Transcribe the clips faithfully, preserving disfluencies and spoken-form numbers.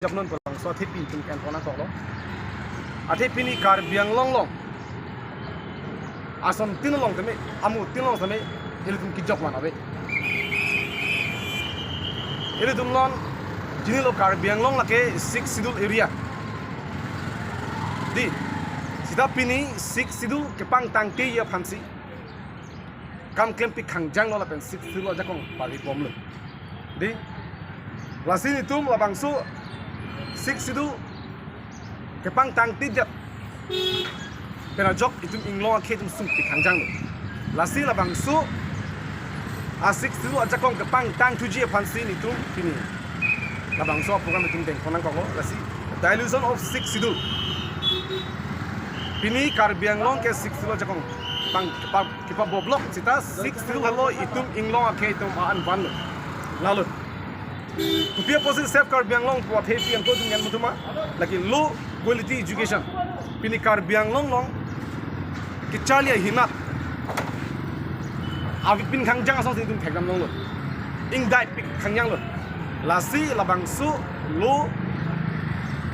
joknon pu labangso athepi itum ke-en pon nangkoklo. Athe pini Karbi Anglong along asontin along tame, amutin along tame, ilitum kejok man ave. Ilitum non chinilo Karbi Anglong lake Sixth Schedule area. Dei, seta pini Sixth Schedule kepangtangte aphansi kam klempik khangjanglo lapen Sixth Schedule ajakong pari bomlo. Dei, lasi nelitum labangso Sixth Schedule kepangtangtedet pen ajok itum inglong akhei atum sungpik khangjanglo. Lasi labangso a Sixth Schedule ajakong kepangtangthuji aphansi nelitum pini labangso a-program itum dengpon nangkoklo. Lasi dilution of Sixth Schedule. Pini Karbi Anglong ke Sixth Schedule ajakong pang, pa, kepaboblok seta Sixth Schedule helo itum inglong akhei atum a-an vanlo. Lalo, kopi apotsi Save Karbi Anglong pu athepi anto itum ngen muthuma? Lake low quality education. Pini Karbi Anglong along kecharli ahinat avepin khangjang asonsi itum thekdam longlo. Ingdaipik khangjanglo. Lasi labangso low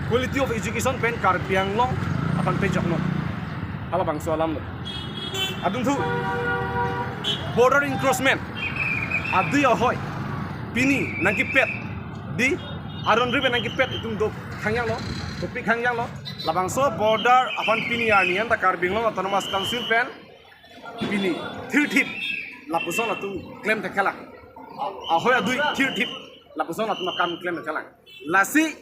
quality of education pen Karbi Anglong aphan pejoknon. Halabangso alamlo. Adungthu, border encroachment adui ahoi pini nangkepet, dei, aron ribe nangkepet itum do khangjanglo, dopik khangjanglo. Labangso border aphan pini arni anta Karbi Anglong Autonomous Council pen pini thirthip lapuson atum klemthekthelang. A-, ahoi adui thirthip lapuson atum akam klemthekthelang. Lasi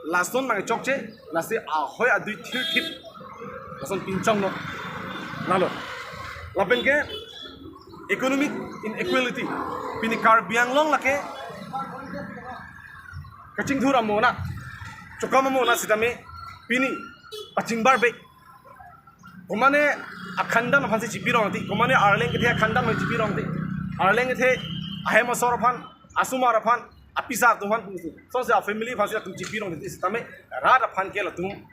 lason nangchokche, lasi ahoi adui thirthip lason pinchonglo. Lalo, lapen ke economic inequality. Pini Karbi Anglong lake kachingthur amo na, chokam amo na sitame pini pachingbarbe. Komane akhandan aphansi chipirong ti, komane Arleng kethe akhandan aphan chipirong ti. Arleng kethe ahem asor aphan, asomar aphan, apisar atum aphan pusi, sonsi a-family aphansi latum chipirong ti sitame rat aphan ke latum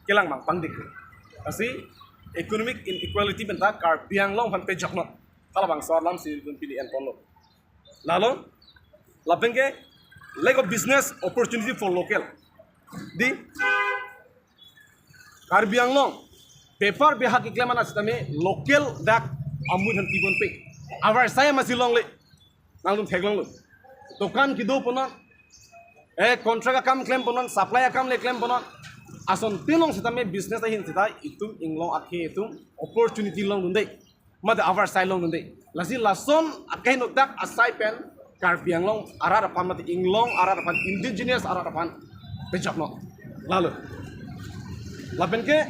kelang mangpangdik. Lasi economic inequality penta Karbi Anglong aphan pejoknon. Halabangso alamsi itum pini enponlo. Lalo, lapen ke lack of business opportunity for local. Dei, Karbi Anglong bepar behak keklem ana sitame local dak amui han tibonpe. Avarsai amatsi longle. Nangtum theklonglo. Dokan kedo ponnon, eh, contract akam klem ponnon, supply akam le klem ponnon. Asontin along sitame business ahin seta itum inglong akhei atum opportunity longdunde, mate avarsai longdunde. Lasi lason akeheno dak asai pen Karbi Anglong arat aphan mate inglong arat aphan, indigenous arat aphan pejoknon. Lalo, lapen ke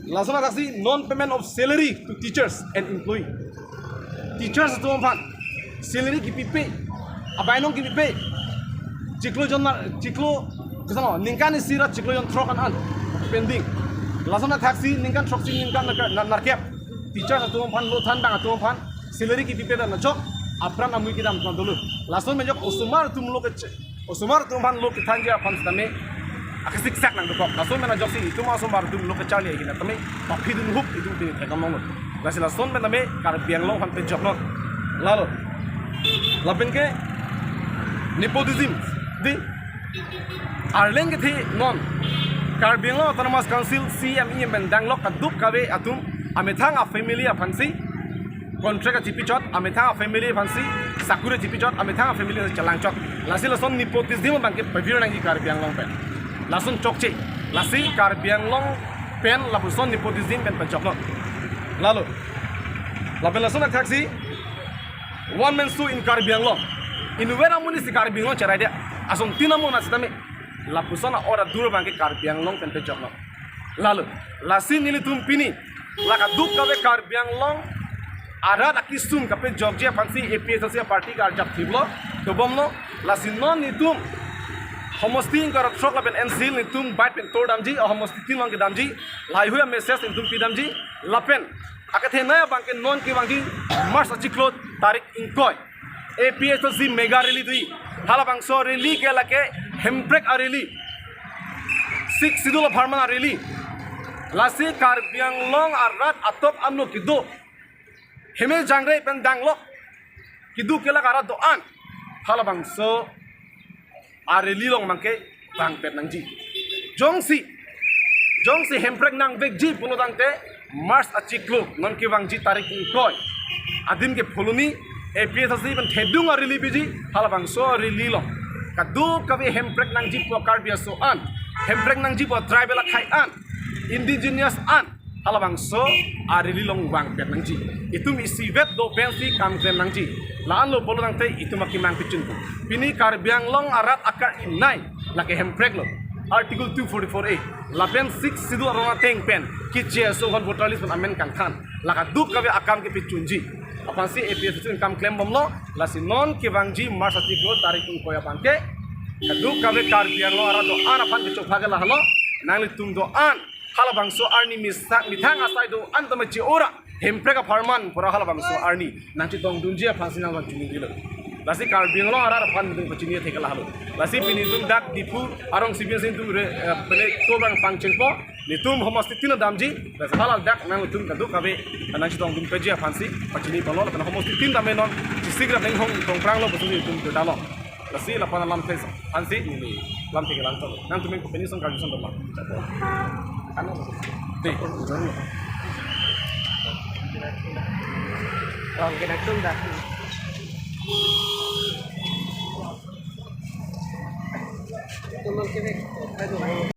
lason athaksi non payment of salary to teachers and employee. Teachers atum aphan salary kepipe, abainong kepipe, chiklo jon nar-, chiklo, kesano, ningkan isi ra chiklo jonthrok an an pending. Lason athaksi ningkan throksi, ningkan narkep, nar-, narkep teachers atum aphan, lo thanbang atum aphan salary kepipe pen ajok apran amui kedam atum dolo. Lason pen ajok osomar atum lo ke, osomar atum aphan lo kethanji aphan sitame akesiksak nangdokok. Lason pen ajoksi itum osomar atum lo kecharli ahin tame paphidun hup itum pini thekdam longlo. Lasi lason pen tame Karbi Anglong aphan pejoknon. Lalo, lapen ke nepotism. Dei, Arleng kethe non Karbi Anglong Autonomous Council C M E M pen danglok kadokave atum amethang a-family aphansi contract chipichot, amethang a-family aphansi sakuri chipichot, amethang a-family chelangchot. Lasi lason nepotism abangke pavir nangji Karbi Anglong pen. Lason chokche. Lasi Karbi Anglong pen lapuson nepotism pen pejoknon. Lalo, lapen lason athaksi one man show in Karbi Anglong. Inutvet amonit si Karbi Anglong cheraide. Asontin amo na sitame lapuson a-order dur abangke Karbi Anglong pen pejoknon. Lalo, lasi nelitum pini la kadokave Karbi Anglong arat akesung kapejokji aphansi A P H L C party karjap thiplo, dobomlo. Lasi non nelitum homosti ingkoi ra throk lapen N C L nelitum bike pen tour damji, ahomosti tin along kedamji, laheihui a-message nelitum pidamji, lapen akethenei abangke non kevangji March achiklo tarik ingkoi A P H L C mega rally do. Halabangso rally ke lake hemprek a-rally, Sixth Schedule apharman a-rally. Lasi Karbi Anglong arat atok ano kedo, heme jangre pen danglok kedo kelak arat do-an, halabangso a-rally along abangke bangpet nangji. Jongsi, jongsi hemprek nangvekji pulo tangte March achiklo, non kevangji tarik ingkoi adim ke Phuloni A P H L C pen thedung a-rally piji, halabangso a-rally along kadokave hemprek nangji pu Karbi aso an, hemprek nangji pu tribal akhei an, indigenous an, halabangso a-rally along vangpet nangji. Itum isivet do pensi kam klem nangji. La-anlo pulo tangte itum akemang pechun pu. Pini Karbi Anglong arat akar inai lake hemprek lo. Article two forty-four A lapen Sixth Schedule arong ateng pen keche aso hon voter list pen amen kangthan, la kadokave akam kepechunji aphansi A P H L C kam klembomlo. Lasi non kevangji March achiklo tarik ingkoi aphan ke kadokave Karbi Anglong arat do-an aphan kechokha ke lahelo, nanglitum do-an halabangso arni misa methang asai do-an tame che-ora hemprek apharman pura halabangso arni nangchetongdunji aphansi nangvangchunilo. Lasi Karbi Anglong arat aphan itum pachini thek lahelo. Lasi pini itum dak Diphu arong sibi si itum re, eh, pele to bang pangchengpo, nelitum homosti tin damji. Lasi hala dak nangtum kadokave nangchetongdunpeji aphansi pachini palo, lapen homosti tin dam non chesik ra penghong tongpranglo pusi itum kedalo. Lasi lapu alam thek aphansi neli lam thek lang to. Nangtum pen pension graduation doma. Ano? Te. Ram ke dak tum dak. Tum ke dak.